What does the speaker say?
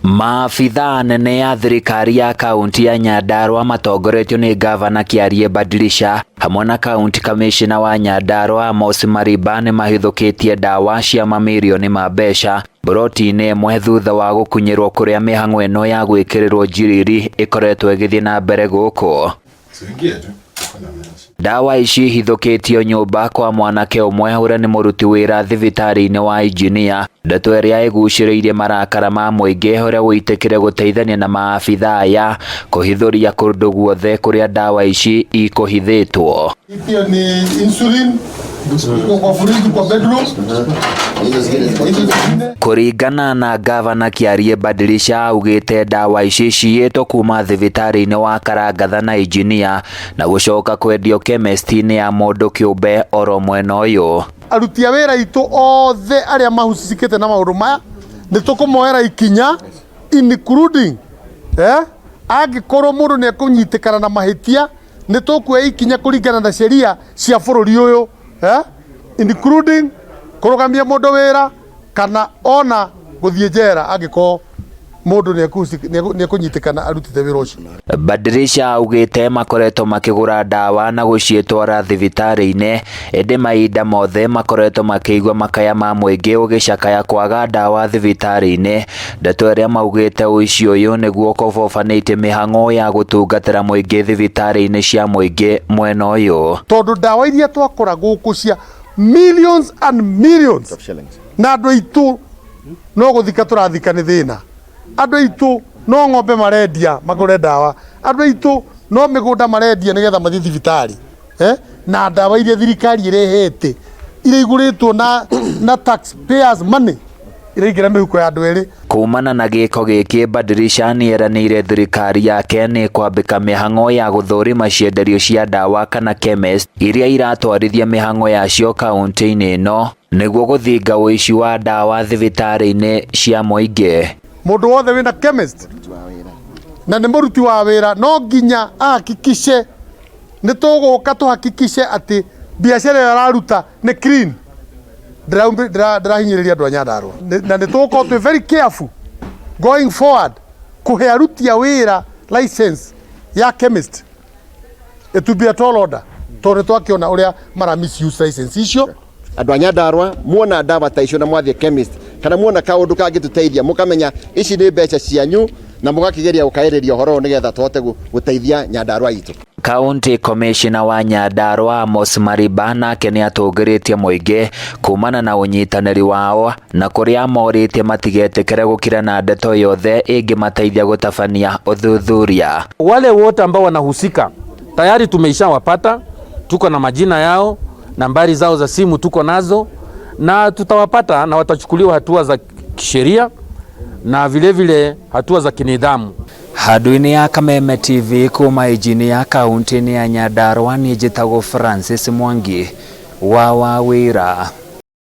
Maabithaa anene a thirikari ya kaunti ya Nyandarua matongoretio nĩ ngavana Kĩarie Badilisha hamwe na kaunti kamishna wa Nyandarua Amos Mariba nĩmahithũkĩtie ndawa cia mamirioni ma mbeca mburoti-inĩ ĩmwe thutha wa gũkunyĩrwo kũrĩa mĩhang'o ĩno ya gwĩkĩrĩrwo njiriri ĩkoretwo ĩgĩthiĩ na mbere gũkũ. Ndawa ici ihithũkĩtio nyũmba kwa mwanake ũmwe ũrĩa nĩ mũruti wĩra thibitarĩ-inĩ wa injinia, ndeto ĩrĩa ĩgucĩrĩirie marakara ma mũingĩ ũrĩa wĩtĩkĩre gũteithania na maabithaa aya kũhithũria kũndũ guothe kũrĩa ndawa ici ikũhithĩtwo. Hii pia ni insulin iko kwa fridge kwa bedroom. Hizo zingine Kũringana na ngavana Kĩarie Badilisha augĩte ndawa ici ciyĩtwo kuma thibitarĩ-inĩ wa Karangatha na injinia na gũcoka kwendio chemist-inĩ ya mũndũ kĩũmbe oro mwena ũyũ. Aruti a wĩra aitũ othe arĩa mahusicĩkĩte na maũndũ maya nĩ tũkũmoera ikinya, including angĩkorwo mũndũ nĩ ekũnyitĩkana na mahĩtia, nĩ tũkuoya ikinya kũringana na sheria cia bũrũri ũyũ, including kũrũgamia mũndũ wĩra kana ona gũthiĩ njera angĩkorwo mũndũ nĩ ekũnyitĩkana arutĩte wĩra ũcio. Badilisha augĩte makoretwo makĩgũra ndawa na gũciĩtwara thibitarĩ-inĩ, ĩndĩ mahinda mothe makoretwo makĩigua makaya ma mũingĩ ũgĩcakaya kwaga ndawa thibitarĩ-inĩ, ndeto ĩrĩa maugĩte ũici ũyũ nĩguo ũkobobanĩtie mĩhang'o ya gũtungatĩra mũingĩ thibitarĩ-inĩ cia mũingĩ mwena ũyũ. Tondũ ndawa iria twakora gũkũ cia millions and millions na andũ aitũ no gũthika tũrathika nĩ thĩna, andũ aitũ no ng'ombe marendia magũre ndawa, andũ aitũ no mĩgũnda marendia nĩgetha mathiĩ thibitarĩ, na ndawa iria thirikari ĩrehete iria igũrĩtwo na taxpayers money iraingĩra mĩhuko ya andũ erĩ. Kumana na gĩko gĩkĩ, Badilisha nĩeranĩire thirikari yake nĩ kwambĩka mĩhang'o ya gũthũrima cienderio cia ndawa kana chemist iria iratwarithia mĩhang'o yacio kaunti-inĩ ĩno nĩguo gũthinga ũici wa ndawa thibitarĩ-inĩ cia mũingĩ. Mũndũ wothe wĩna chemist na nĩ mũruti wa wĩra no nginya ahakikishe, nĩ tũgũka tũhakikishe atĩ biacara ĩyo araruta nĩ clean, ndĩrahinyĩrĩria andũ a Nyandarua, na nĩ tũgũkorwo twĩ very careful going forward kũhe aruti a wĩra license ya chemist. It will be a tall order tondũ nĩ twakĩona ũrĩa mara misuse license icio. Andũ a Nyandarua, muona ndawa ta icio na mwathiĩ chemist kana muona kaũndũ kangĩtũteithia, mũkamenya ici nĩ mbeca cianyu na mũgakĩgeria gũkaĩrĩria ũhoro ũyũ nĩgetha tũhote gũteithia Nyandarua itũ. County Commissioner wa Nyandarua Amos Mariba nake nĩ atũngĩrĩtie mũingĩ kumana na ũnyitanĩri wao na kũrĩa morĩtie matigetĩkĩre gũkira na ndeto yothe ĩngĩmateithia gũtabania ũthuthuria. Wale wote ambao wanahusika tayari tumeishawapata, tuko na majina yao, nambari zao za simu tuko nazo, na tutawapata na watachukuliwa hatua za kisheria na vile vile hatua za kinidhamu. Handũ-inĩ ya Kameme TV kuma injinia kaunti-inĩ ya Nyandarua, niĩ njĩtagwo Francis Mwangi wa Wawĩra.